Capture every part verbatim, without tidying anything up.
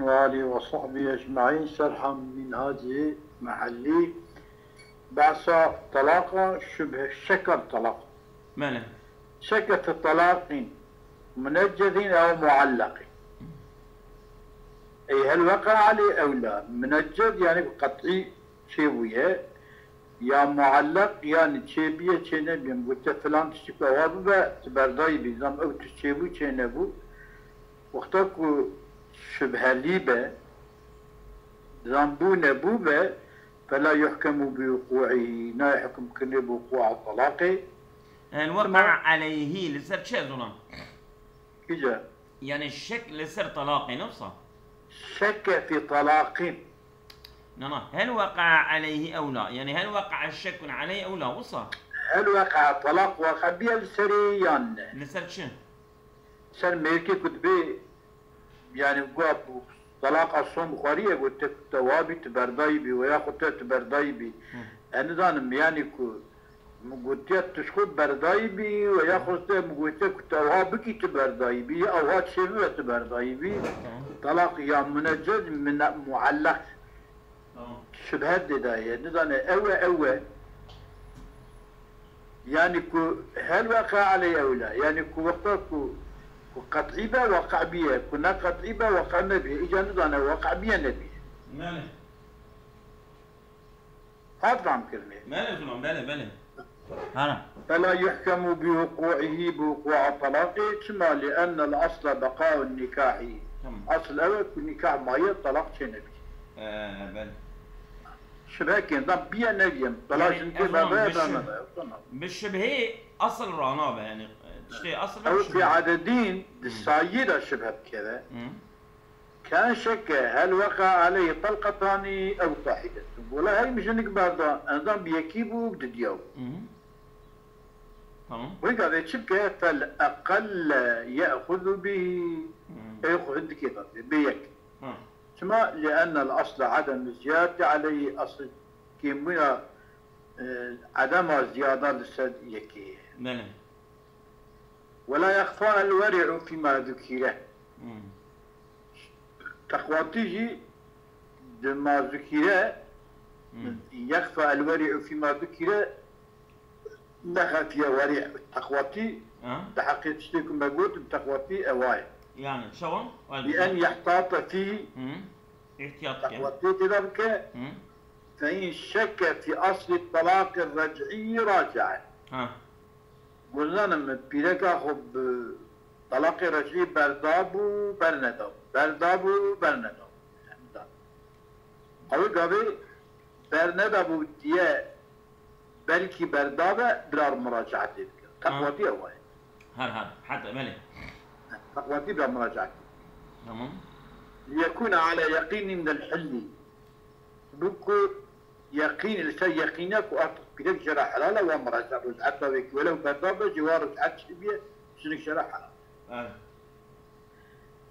وآله وصحبه أجمعين. شرح منهاج محلي. بحث طلاق شبه شك الطلاق. Belê. شك في طلاق منجز أو معلق. أي هل وقع عليه أو لا؟ منجز يعني قطعي çêbûye, ya muallak, yani çêbûye, çênebûye. Min gotiye filan tiştik ewa bibe, tu berdayî bî. Zam ew tişt çêbû, çênebû. Wexta ku şibhelî be, zam bû nebû be, fela yuhkemu bi wuqu'î, nayê hukmkirinê bi wuqu'a talaqê. El Çima? Weqa aleyhî, li ser çi ez olam? Kîce? Yani şek li ser talaqê, ne wisa? Şekke fî talaqî. Na, na. Hel weqa aleyhî ew la? Yani hel weqa şekkun aleyhî ew la, wisa? Hel weqa talaq weqa biye li serê yan ne? Li ser çi? Ser mêrkê ku dibê, yani, gua bu talaqa som xwariye, got te ku te wa bî, tu berdayî bî, we ya xwe te tu berdayî bî. Hı. Ez nizanim, yani, ku min gotiye tu ji xwe berdayî bî, we ya xwe te min gotiye ku tu ewha bikî tu berdayî bî, ya ewha çêbibe tu berdayî bî. Tamam. Talaq ya munecez, mine-, muallak. Tamam. Şibhe tê de ye. Nizane ew e, ew e. Yani ku hel weqa aleyh ew la. Yani ku wexta ku, ku qet'î be, weqa biye. Ku ne qet'î be, weqa nebiye. Îca nizane weqa biye nebiye. Belê. Hat fam kirinê. Belê zilam, belê, belê. Hana. Fela yuhkemu bi wuqu'ihi bi wuqu'a talaqi. Çima? Li ennel asla beqa'un nikahi. Tamam. Asl ew e ku nikah maye, talaq çênebî. Ee, belê. Şibhekên da biye nebiye. Bela Yani, jinkê ez me wan be, bi be şib-, me be. Tamam. Bi şibhê asl rana be, yani, tiştê asl be Ew şibhe. Fi adedîn di Hmm. sayî de şibhe bikeve. Hmm. Kan şeke hel weqa aleyhi talqetani ew tahidetun. Wela hey min jinik berda, endam bi yekî bû, bi didiya bû. Hı hı. Tamam. Wê gavê çi bike? Fel eqelle ye'xuzu bihi. Hı. Ey xwe hindikê berdê, bê yek. Hı. Çima? Li ennel asla adem ziyadeti aleyhi, asl kêmbûna, e, edema ziyada li ser yekê ye. Belê. Wela yexfa el weri'u fîma zukire. Hmm. Texwatî jî di ma zukire, Hmm. yexfa el weri'u fîma zukire, nexefiye weri' texwatî, Ha? di heqê tiştê ku me got, bi texwatî ewa ye. Yani, şewan? Bi en yehtate fî, Hmm. İhtiyat ke. Texwatî tê de bike, Hmm. fe in şekke fî aslî talaqî rec'î raci'e. Ha. Guzanim pîreka xwe bi talaqê rec'î berdabû, bernedabû, berdabû, bernedabû. Ew gavê bernedabû diye belkî berdabe, bira muracaetê bike. Ha. Teqwatî ew e. Her, her. Heta, belê. Teqwatî bira muracaetê. Tamam. Liyekûne ala yeqînî minel hillî. Bû ku yeqîn, li ser yeqîne ku artık pîrek jê re helal e, wa miraca ric'eta wê ki welew berda be, jê wa ric'et çi biye, jinik jê re helal e. Evet.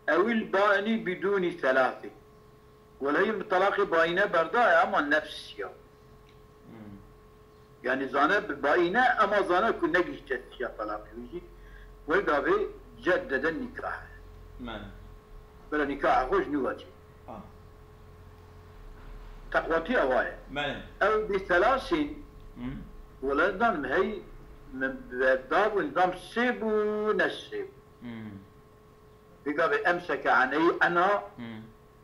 Ewil bainî bidûnî selâsî. Wela hîn bi talaqê baîne berda ye, ama nefs ya. Hmm. Yani zane bi baîne, ama zane ku negihîşte siya talaqê wî jî. Wê gavê ceddede nikah. Belê. Bila nikaha xwe ji nû ve çê. Ah. Teqwatî ewa ye. Belê. Ew bi selasîn, Hmm. wela zanim hey min berdabû, nizam sê bû, ne sê bû. Hmm. Bi gavê emseke aneyî ena, Hmm.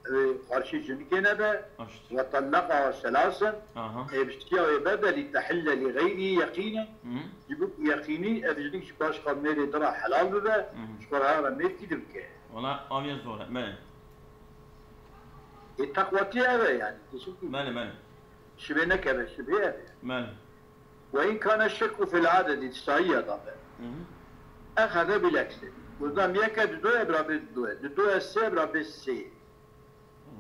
e, qarşî jinikê nebe, Aşt. Ve tellaqaha selasen, Aha. e, bi siya wê berde lî tehille lî xeyrî yeqîne, Hmm. ji bo ku yeqînî ev jinik ji paşka mêrê dira helal bibe, Hmm. ji xwe re hera mêrkî dibike. Wala aviye zor e, belê. E, teqwatî ev e yani. Belê, belê. Şibê nekeve, şibê ev e. Belê. Ve in kane şekku fil adedi, sayiya da be. Hı hı. Exede bil ekseri. Gozam yeke didoye, bira bê didoye. Didoye sê, bira bê sê. Hı.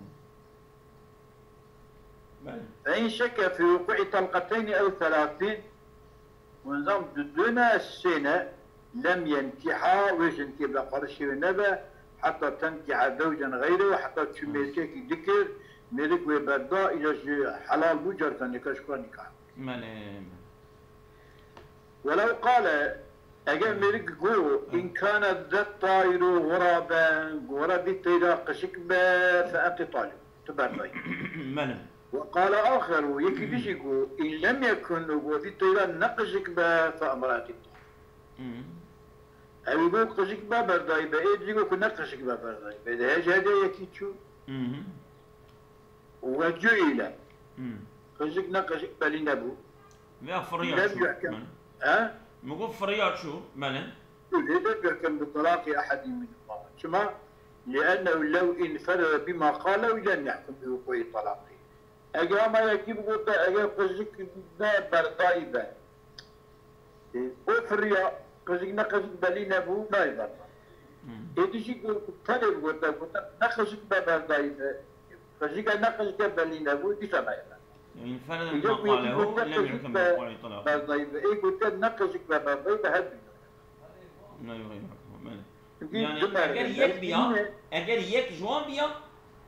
Belê. Fe in şekke fi vuku'i talqateyni ew thelâthîn, gozam didone sêne, lem yenkiha, wê jinkê bila qarişê wê nebe, heta tenkiha zewcen xeyrehu, heta çû Hı. mêrkekî dikir, mêrik wê berda, îca jî helal bû, carka nîka ji xwe nîka. Belê, belê. Welew qale, Eger mêrik go, "In kane ze tayru ğuraben", gore vî teyra qijik be, "fe ente talîk", tu berdayî. Belê. Ve qale axeru, yekî dî jî go, "In lem yekun", û go vî teyra ne qijik be, "fe emraeti talîk". Hı. Ewî go qijik be berdayî be, ê dî go ku ne qijik be berdayî be. De hece hece yekî çû. Hı hı. Ve cuîle. Hı. Qijik ne qijik belî nebû. Veya firiya çû. Lem yekun. Belê. He? Min got firiya çû, belê. Lê lem yekun bi talaqî ehedî minhuma. Çima? Liennehu lew inferede bima qalehu lem yehkum bi wuqûî talaqî. Eger ama yekî bigota, eger qijik ne berdayî be, e, o firiya qijik ne qijik belî nebû, nayê berdan. Hmm. Êdî jî got, tenê bigota, gota ne qijik be berdayî be. Qijike ne qijike belî nebû, dîsa nayê berdan. Yani inferede bima qalehu lem yehkum bi wuqûî talaqî. Berdayî be. Ê gote ne qijik be berdayî be, her bîne. Nayê berdan. Belê. Çünkü yani eger yek biya, eger yek ji wan biya,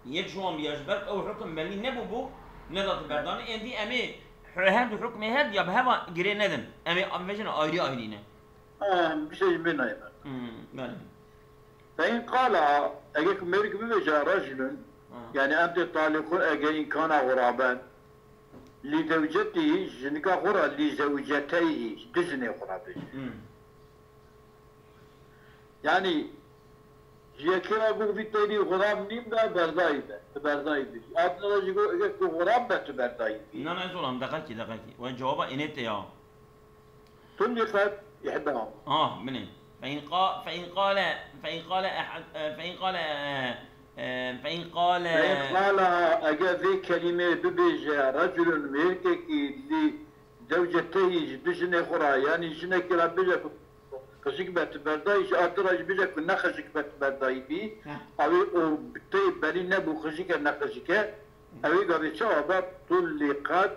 yek ji wan biya, ji ber ew hukum belî nebûbû, neda tu berdanê, êndî em ê her du hukmê hev ya bi heva girê nedin. Em ê bibêjin ayrî ayrî ne. Ha, bir şey bilmiyorum. Hmm, belê. Fe in qala, eger ku mêrik bibêje rejulun, ha, yani ente taliqun, eger in kana ğuraben, li zewcetî, jinika xwe re, li zewceteyhi, du jinê xwe re bêje. Hmm. Yani, ji yekê re got vî teyrî xurab nîn be, berdayî be. Tu berdayî bî. Adina re jî got, eger ku xurab be, tu berdayî bî. Na, na, ez olam, deqekî, deqekî. We cewaba ênê tê ya. Tulliqet ihdahuma. Ah, binê. Fe in qa-, fe in qale, fe in qale ehad, e, fe in qale, e, e, fe in qale. Fe in qala, eger vê kelîmê bibêje, reculun, mêrkekî, li zewceteyhi, ji du jinê xwe re, yanî jinekî re bêje ku qijik be tu berdayî, ji a din re jî bêje ku ne qijik be tu berdayî bî. Heh. Ew ê o tê belî nebû qijik e ne qijik e. Hı. Ew ê gavê çawa be? Tulliqet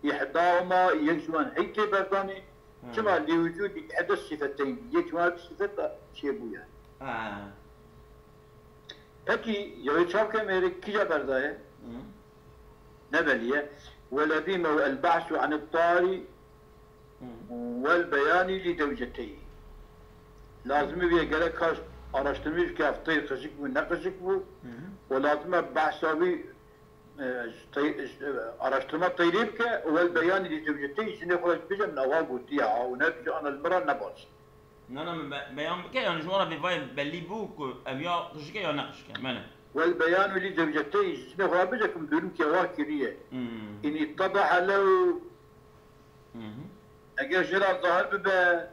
ihdahuma, yek ji wan hey tê berdanê. Hı. Çima? Li wucûdî ihde sifeteyn. Yek ji wan sifet çêbûye. Ha. Pekî, ya wê çav ke mêrik kîja berdaye? Hı. Ne belî ye. Ve lezimehu el-behsu anit tari, hı, wel beyanî li zewceteyhi. Lazimî bûye gerek ka araştirmî bike, ev teyr qijik bû, ne qijik bû. Hı hı. Û lazim e behsa wî, e, tey-, e, araştirma teyrê bike, û wel beyanî li zewceteyhi, jinê xwe re bêje min ewa gotiye ha, û ne bêje ana li min re ne baş. Na, na, min be-, beyan bike, yani ji wan re bê vayê belî bû ku ev ya qijik e ya ne qijik e. Belê. Wel beyanu li zewceteyhi, jinê xwe re bêje ku min dûrim ke wa kiriye. Hmm. In ittedaha lehu, hı hı, eger jê re zahir bibe,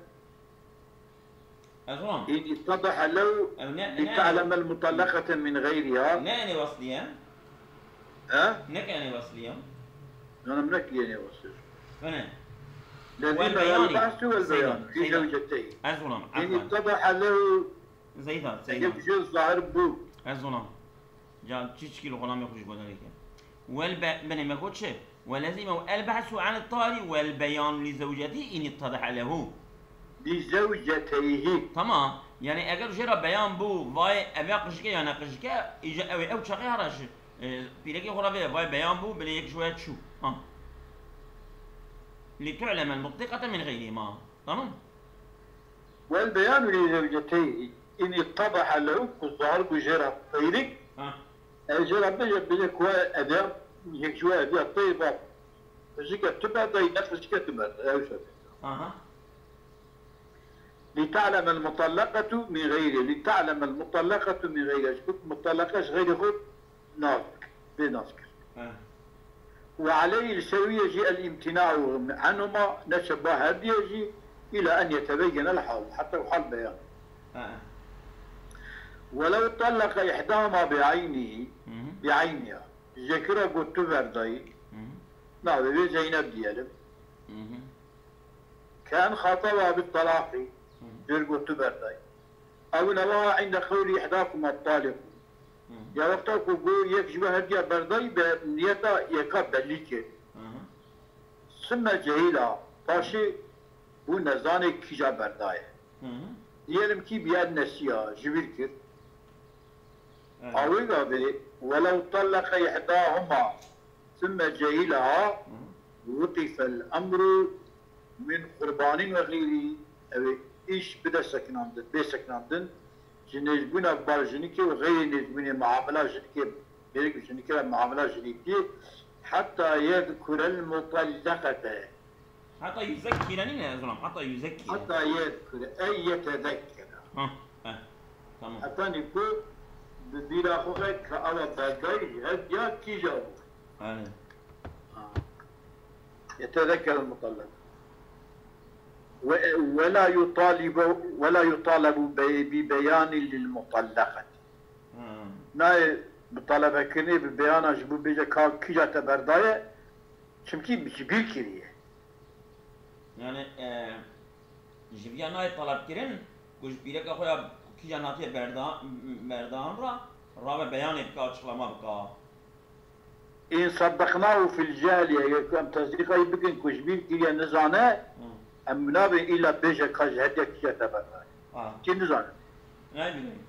Ez wan. In ittedaha lehu, ew ne, ne, li te'lemel mutallakate min gayriha. Ne enê weslî ye? He? Ne ke enê weslî ye? Yanî ne ki enê weslî. Hene. Lezîm el-behsu wel beyan. Fi zewceteyhi. Ez wan. In ittedaha lehu. Zeyda, Zeyda. Eger jê zahir bû. Ez wan. Can çiçkî li xulamê xwe ji godarê kir. Wel be-, binê me got çi? Welezimehu el-behsu anit tari wel beyanu li zewcetî in ittedaha lehu. Li zewceteyhi. Tamam. Yani eger jê re beyan bû, vay ev ya qijike ya ne qijike, îca ew ê ew çaxê hera ji, e, pîrekê xwe re vê, vay beyan bû, binê yek ji we çû. Ha. Li tu'lemel mutlikate min gayri ma. Tamam. Wel beyanu li zewceteyhi in ittedaha lehu, ku zahir bû jê re teyrik, ha, ev jê re bêje, bêje ku ev ya, yek ji we ev ya teyr va, qijike tu berdayî, ne qijike tu berdayî, ew şer. Aha. Li te'lemel mutallakatu min gayri, li te'lemel mutallakatu min gayri, ji bo ku mutallaka ji xeyrê xwe nas, bê nas kir. He. Ve aleyhi li ser wî ye jî el-imtina'u anhuma, neçe ba her diye jî, ila en yetebeyyene el-hal, heta ew hal beyan. He. Welew tallaka ihdahuma bi'aynihi, hı hı, bi'ayniha. Jekira got tu verdayî, hı hı, navê wê Zeynep diyelim. Hı hı. Ke en xataba bit talaqî, hı hı, jêr got tu berdayî. Ew newa inde qewlî ihdakuma taliqû. Hı hı. Ya wexta ku got yek ji we herdiya berdayî be niyeta yeka belî kir. Hı hı. Simme cehîla, paşê bû nezanê kîja berdaye. Hı hı. Diyelim kî bi en nesiya, ji bîr kir. Evet. Awê gavê, welew tallaka ihdahuma, simme cehîlaha, hı hı, wukifel emru min qurbanin ve xeyrî, ew ê îş bide sekinandin, bê sekinandin, ji nêzbûna bar jinikê û xeyrê nêzbûnê muamela jinikê, mêrik û jinikê re muamela jinîtiyê, heta yezkurel mutellekete. Heta yuzekkire nîne, ez zanim, heta yuzekkire. Heta yezkure, ey yetezekkere. Ha, eh, tamam. Hetanî ku bi bîra xwe ke ewa berdayî ji hev diya kîja bû. Belê. Ha. Yetezekkere mutellek. Ve, ve la yutalibu, ve la yutalabu be, bi beyanin lil mutellekati. Hmm. Nayê bi talebekirinê, bi beyana ji bo bêje ka kîja te berdaye, çimkî ji bîr kiriye. Yani, e, ji viya nayê talebkirin ku ji pîreka xwe ya kîja natiye berda-, berdan ra, rabe beyanê bike, açıklama bike. In seddeknahu fil cehli, eger ku em tesdîqa wî bikin ku ji bîr kiriye nizane, Hı. em nabên îla bêje ka ji hediya kîja te berdaye. Ha. Kî nizane. Ne bileyim.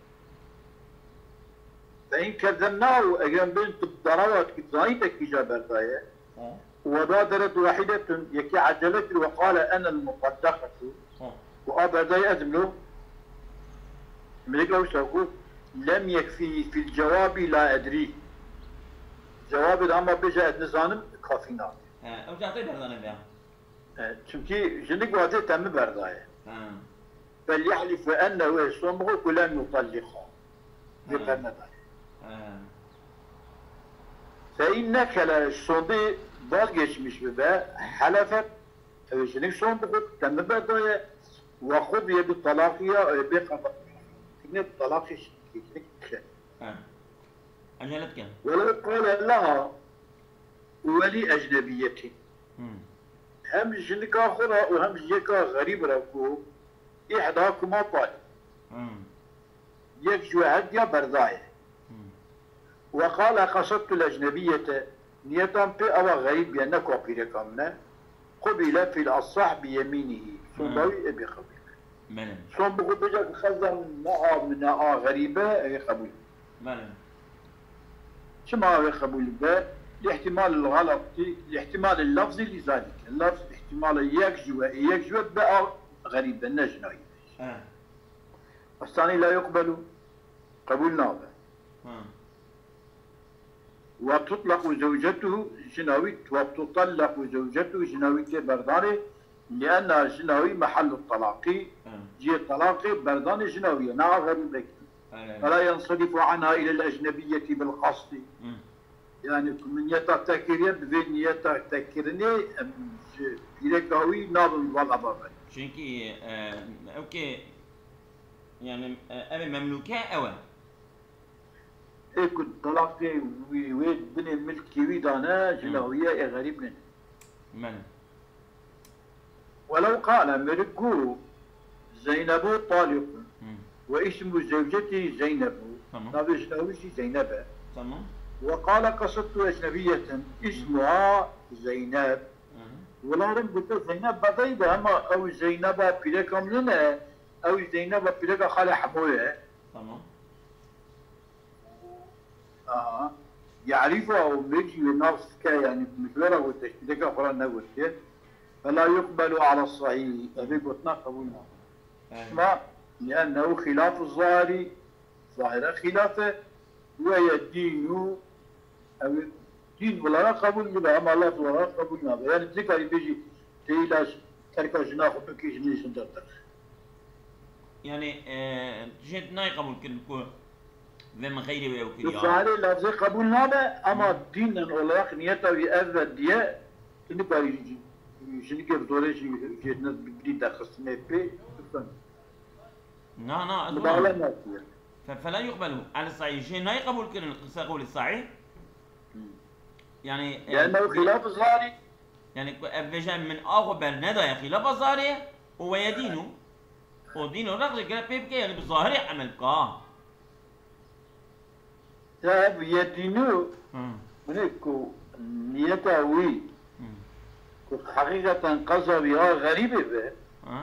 Fe in kezzebnahu, eger em bên tu darawa tu zanî te kîja berdaye. Ha. Ve baderet wahidetun, yekî acele kir ve qale enel mutaddeqetu. Ha. Û a berdayî ez im lo. Mêrik ew wisa got, lem yekfî fil cewabî la edrî. Cewabê de ama bêje ez nizanim, kafî nabe. He, ew cahtê berdane be. E, çimkî jinik watê te min berdaye. He. Fel yehlif bi ennehu, ê son bixwe ku lem yutalliqha. Vê He. bernedaye. He. Fe in nekele, ji sondê vazgeçmiş bibe, helefet, Ew ê jinik son bixwe, te min berdaye, we xwe bûye bi talaqiya, ew ê bê qada. Tîne bi talaqê jinikê, jinik dikre. He. Ecele dike. Welew qale leha welî ecnebiyetî. Hmm. Hem ji jinika xwe re û hem ji yeka xerîb re ku îhdakuma talib. Hmm. Yek ji we her diya berdaye. Hmm. Ve qale qasedtul ecnebiyete, niyetan pê ewa xerîb ye, ne ku pîreka min e. Qubile fil asah bi yemînihî. Sonda Hmm. wî ê bê qebûl. Belê. Son bixwe bêje ku xezda min ne a min e, a xerîb e, ê qebûl. Belê. Çima wê qebûl be? Lîhtimalil xelatî, lîhtimalil lafzî lî zalîke. Lafz îhtimala yek ji we, yek ji we be a xerîb be, ne jinayî be. He. Estanî la yuqbelu, qebûl nabe. Ha. Ve tutlaku zewcetuhu, jina wî, ve tutallaku zewcetuhu, jina wî tê berdanê, lienna jina wî mehellu talaqî, Ha. cihê talaqê berdanê jina wî ye, ne a xerîbekî. Belê. Fela yenserifu anha ilel ecnebiyeti bil qasdi. Hı. Yani ku min niyeta te kiriye, bi vê niyeta te kirinê, em ji pîreka wî nabin vala baben. Çünkü, e, ew ki, yani, e, ev ê memlûke ew e. Ê ku talaqê wî, wê binê milkê wî dane, jina Hı. wî ye, ê xerîb nîne. Belê. Welew qale, mêrik got, Zeynebu talikun. Hı. Ve ismu zewcetî Zeynebu. Tamam. Navê jina wî jî Zeyneb e. Tamam. Ve qale qasedtu ecnebiyeten ismuha Zeyneb. Hı hı. Welarim gote Zeyneb bedey de, hema ew Zeyneba pîreka min nîne, ew Zeyneba pîreka xalê Hemo ye. Tamam. Aha. Ya'rifuha û mêrik jî wê nas dike, yani min ji we re gote, ji pîreka xwe re negotiye. Fela yuqbelu ala sahîh. Ev ê gotina qebûl nabe. Evet. Ma, liennehu xîlafu zahirî, zahire xîlaf e. Ve ye dînû, ew ê dîn wela re qebûl bibe, hema laf wela re qebûl nabe. Yani tu nikarî bêjî, tê îlaç terka jina xwe bikî, jinê jin derdexe. Yani, e, tu jê nayê qebûl kirin ku vê min xeyrê wê ew kiriya. Zahirê lafzê qebûl nabe, ama Hı. dînen olarak niyeta wî ev ve diye, tu nikarî ji-, jinikê bi zorê jî jê ne bi dîn derxistinê pê, Na, na, ez Mudahale nakim. Fe, fela yuqbelu. El sahîh, jê nayê qebûl kirin, qise qewlê sahîh. Hmm. Yani, e, Liennehu xîlaf zahirî. Yani, ku ev vêje min a xwe bernedaye xîlafa zahirê, û ve ye dînû. O dîn olarak jî gere pê bike, yani bi zahirê emel bike, ha. Ev yedînû, Hı. binê ku niyeta wî, Hı. ku heqîqeten qeza wî a xerîbê be, Hı.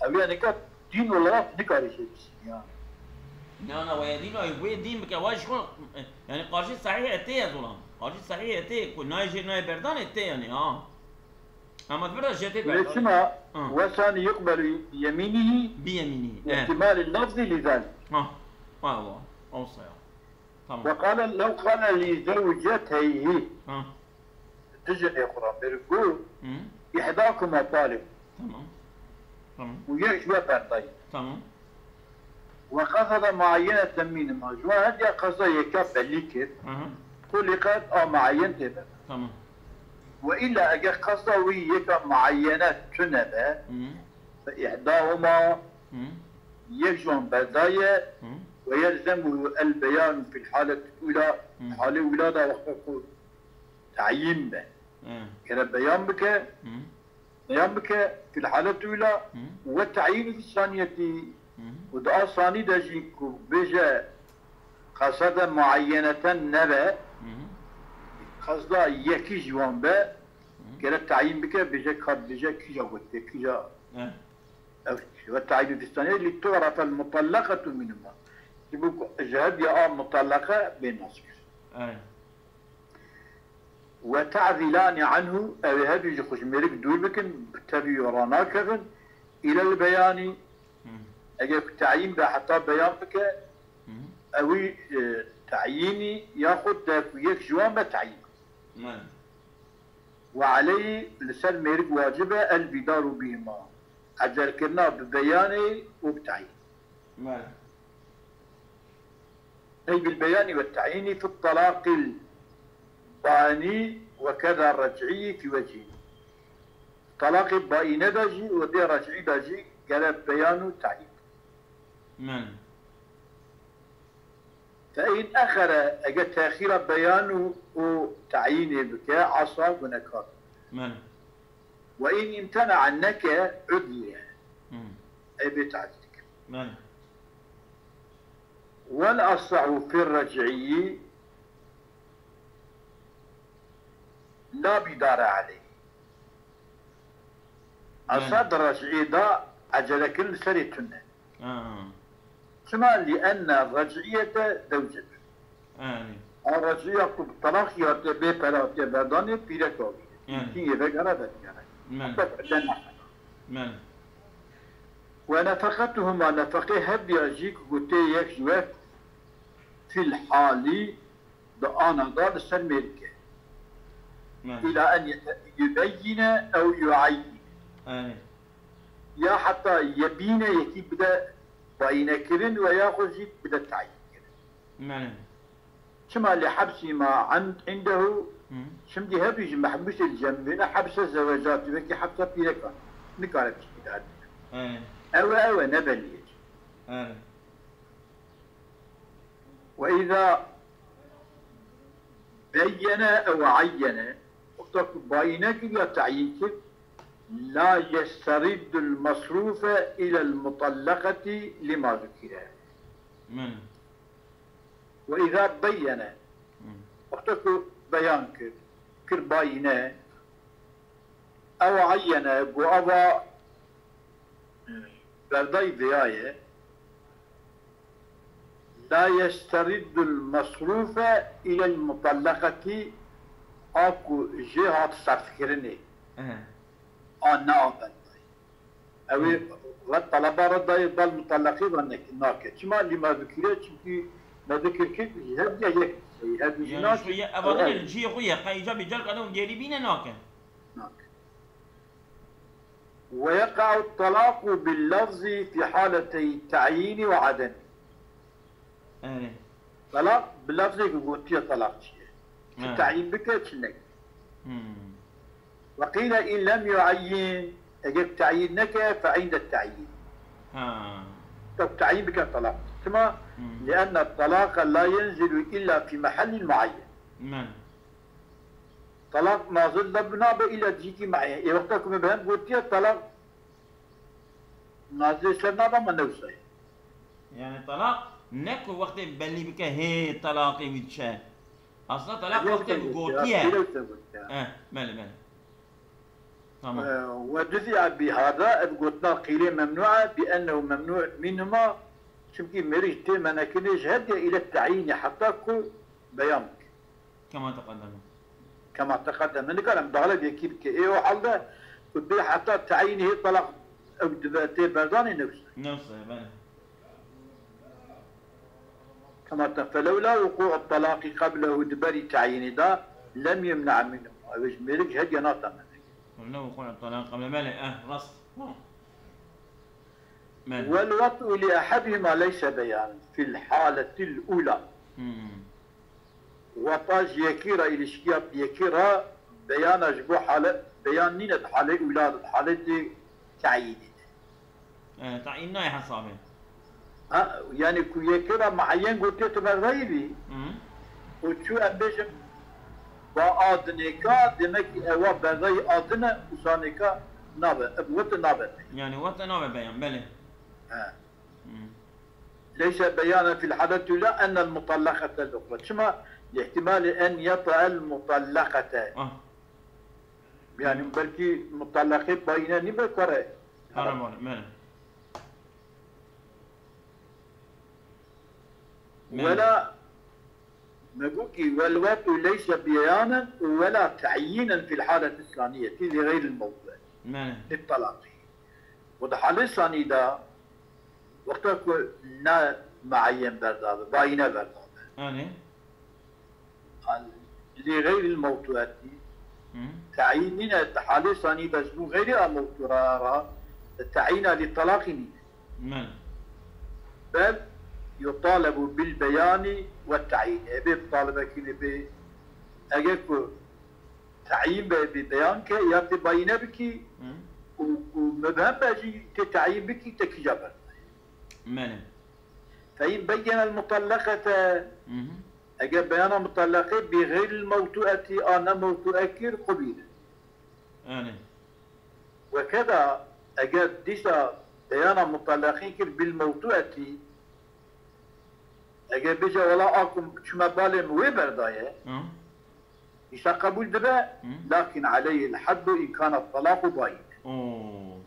ev ya nika dîn olarak nikarî jê bisînî ya. Na, na, we yedînû, ew wê dîn bike, wa ji xwe, yani qarşî sahîh etê ye zolan. Qarşî sahîh etê, ku nayê jê nayê berdanê tê yani, ha. Ama di vir de jê tê Lê berdayî. Çima Ha. wesanî yuqbelu bi yemînî Bi yemînî. Ve Eh. ihtimali lafzî lî zalik. Ha. Wa wa. Olsa ya. Tamam. Ve qale lew qale li zewceteyhi. Ha. Dijinê xwe re bir got, Hı. ihdakuma talib. Tamam. Tamam. Û yek ji we berdayî. Tamam. Ve qasada muayyeneten mînhuma. Ji wan hediya qasda yeka belî kir. Aha. Tuliqet a muayyen tê be. Tamam. Ve illa eger qasda wî yeka muayyene tune be, Hı. fe ihdahuma Hı. yek ji wan berdaye Hı. ve yelzemuhu el beyanu fil haleti ula Hı. halê wila da wexta ku tayîn be. Hı. Gere beyan bike, Hı. beyan bike fil haleti ula Hı. ve tayînu fis saniyeti Hı. û di a sanî de jî ku bêje qasede muayyeneten nebe, Hı. qasda yekî ji wan be, Hı. gere tayîn bike, bêje ka bêje kîja gotiye, kîja Evet. ev kişî. Ve tayînu fis saniyeti li tu'rafel mutallaqetu minhuma. Ji bo ku ji hediya a mutallaqe bê nas kir. Evet. Ve ta'zilani anhu, ew ê her du ji xwe ji mêrik dûr bikin, bi tevî ranakevin, îlel beyanî, Hı. eger ku tayîn be heta beyan bike, Hı. ewî, e, tayînî yaxud de ku yek ji wan be tayîn. Evet. Ve aleyhî, li ser mêrik wacib e, el bîdaru bîhima, ecelkirina bi beyanê û bi tayîn. Evet. Ey bil beyanî ve tayînî fi talaqil bainî ve keza rec'î fi vecihî. Talaqê baîne de jî û dê rec'î de jî gere beyan û tayîn. Men. Fe in exere, eger texîra beyan û, û tayînê bike, asa gunekar. Men. Ve in imtena'a neke, udliye. Hmm. Ê bê tadîl dike. Men. Vel asahu fir rec'iyyi la bidare aleyh. Asa di rec'iyê de ecelekirin li serê tune. Ha. Çima? Li enne rec'iyete zewcetun. Yani. A rec'iya ku bi telaqî hatiye bê pere hatiye berdanê pîrek avî. Yani. Kî yê vegere vedigere. Men. Hatta berde nexwe. Men. Ve nefeqetuhuma, nefeqê her diya jî ku gotê yek ji we fil halî di ana da li ser mêrik e. Men. Îla en yete-, yubeyyine ew yuayyine. Yani. Ya heta yebîne yekî bide bayînekirin ve yaxud jî bide tayînkirin. Belê. Çima li hepsî ma ind-, indehu, Hı. Çimkî her du jî mehbûsê li cem wê ne, hepse zewecatî, wekî hepse pîrekan. Nikare tiştî de herdîne. Belê. Ew e, ew e, ne belî ye. Belê. Ve îza beyyene ew eyyene, wexta ku bayîne kir ya tayîn kir, la yesteriddul mesrûfe ilel mutallaqetî lima zukire. Min. Ve îza beyyene, Hı. wexta ku beyan kir, kir bayîne, ew eyyene, got eva, e, berdayî vêya ye, la yesteriddul mesrûfe ilel mutallaqetî, a ku jê hat serfkirinê, Ehe. a ne a berdayî. Ew ê Hı. ve taleba re dayê bal mutallaqî ve nek-, nake. Çima? Lima zukire, çimkî me zikir kir, ji her diya yek, her du jî Yani nakin. Şu ye, ev adamın cihê xwe ye, qey îca bêcar kadın geri bîne nake. Nake. Ve yeqa'u talaqu bil lafzi fi haletey ta'yini ve ademi. Evet. Talaq bi lafzê ku gotiye talaq çi ye. Çi Evet. tayîn bike, çi neke. Hmm. Ve qîle in lem yuayyin, eger tayîn neke, fe inde tayîn. Ha. Tok tayîn bike talaq. Çima? Hmm. Li enne talaqe la yenzilu illa fi mehellin muayyen. Men. Talaq nazil de nabe îla cîkî me'ye. Ê wexta ku me bi hem gotiye talaq nazil ser nabe, me newsay. Yani talaq ne ku wextê belî bike hê talaqê wî diçe. Aslında talaq Yok wextê tabii ki ya, gotiye. Yok tabii ki ya. Eh, belê, belê. Tamam. Ee, ve dufi'a bi hada, ev gotina qîlê memnû e, bi ennehu memnû minhuma, çimkî mêrik tê menekirinê ji her diya île tayînê heta ku beyan bike. Kema teqedeme. Kema teqedeme. Nikarim daxile bi yekî bike. Ê o halde Ku bê heta teyînê hê telaq ew dibe tê berdanê newsa. Newsa, belê. Kema te, felewla wuqû'u telaqî qeblehu, di berî teyînê de, lem yumne minhu. Ew ji mêrik ji hediye nate me. Felewla wuqû'u telaqî qeblehu, belê, eh, rast. Belê. Wel wet'u li ehedihima leyse beyan fil haletil ula. Hmm. Weta ji yekî re, îlişkiya bi yekî re beyana ji bo hale, beyan nîne di halê ula de, di haletê teyînê de. E, tayîn nayê hesabê. Ha, yani ku yekî re muayyen gotiye tu berdayî bî. Hı. Û çû em bêjin, ba a dinêka, demek ki ewa berdayî a dine, û sanêka nabe, ev wete nabe. Yani wete nabe beyan, belê. He. Hmm. Leyse beyanen fil haleti la ennel mutallakate luxra. Çima? Li ihtimali en yata el mutallakate. Ah. Yani belkî mutallaqê bayîne nîbe kare. Haram var, mene. Mene. Wela, me got ki, "Wel wet'u leyse beyanen wela teyînen fil haleti saniyeti li xeyril mewdu'e." Mene. Li talaqî. Û di halê sanî de, wexta ku ne muayyen berdabe, bayîne berdabe. Anê. Li xeyril mewtuetî, Hı. teyîn nîne, di halê sanî de ji bo xeyrê a mewtu'a re, teyîna li talaqî nîne. Mene. Bel yutalebu bil beyanî we teyîn. Ê bê mutalebekî nebe, eger ku teyîn be, bê beyan ke, ya tê bayîne bikî Hı. û, û mubhem be jî tê teyîn bikî, te kîja berdayî. Mene. Fe in beyyene el mutallakete, Hı hı. eger beyana mutallaqê bi xeyril mewtu'etî, a ne mewtu'e kir, qubîle. Anê. Wekeda eger dîsa beyana mutallaqî kir bil mewtu'etî, eger bêje, wela a ku çûme balê min wê berdaye, Hı. Îsa qebûl dibe, Hı. lakin aleyhil haddu in kana talaqu bayîn. Oo.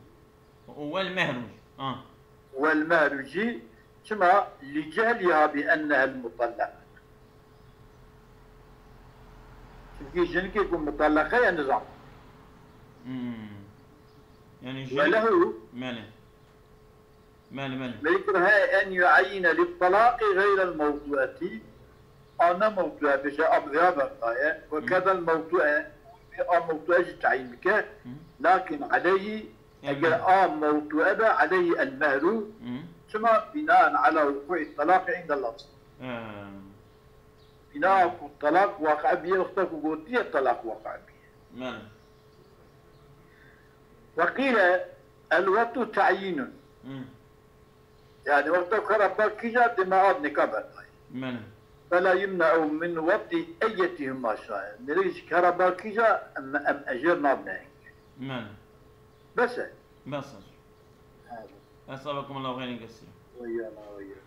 Û wel mehru. Ha. Wel mehru jî çima? Li cehliha bi ennehel mutallaqe. Çimkî jinikê ku mutallaqe ye nizam. Hmm. Yani Ve jinik lehu Mele. Mele, mele. Mêkir he en yuayine li talaqi xeyrel mewdu'eti, a ne mewdu'e bêje, a bi vêya berdaye, Hı. ve kedel mewdu'e, a mewdu'e jî teyîn bike, Hı. lakin aleyhî, El eger mehru. a mewdu'e be, aleyhî el mehru, Hı. çima? Binaen ala wuku'i talaqi indel lafz. He. Bina ku talaq waqi biye, wexta ku gotiye talaq waqi biye. Mele. Ve qîle el wet'u teyînun. Hı. Yani wexta ku kara ba kîja dema ad nika berdayî. Mene. Fela yumne'u min wet'i eyyetihima şae. Mêrik ji kara ba kîja em, em ejêr nabine. Mene. Bes e. Bes e. Evet. Esabekumullahu xeyren kesîra. Ve iyana ve iyana.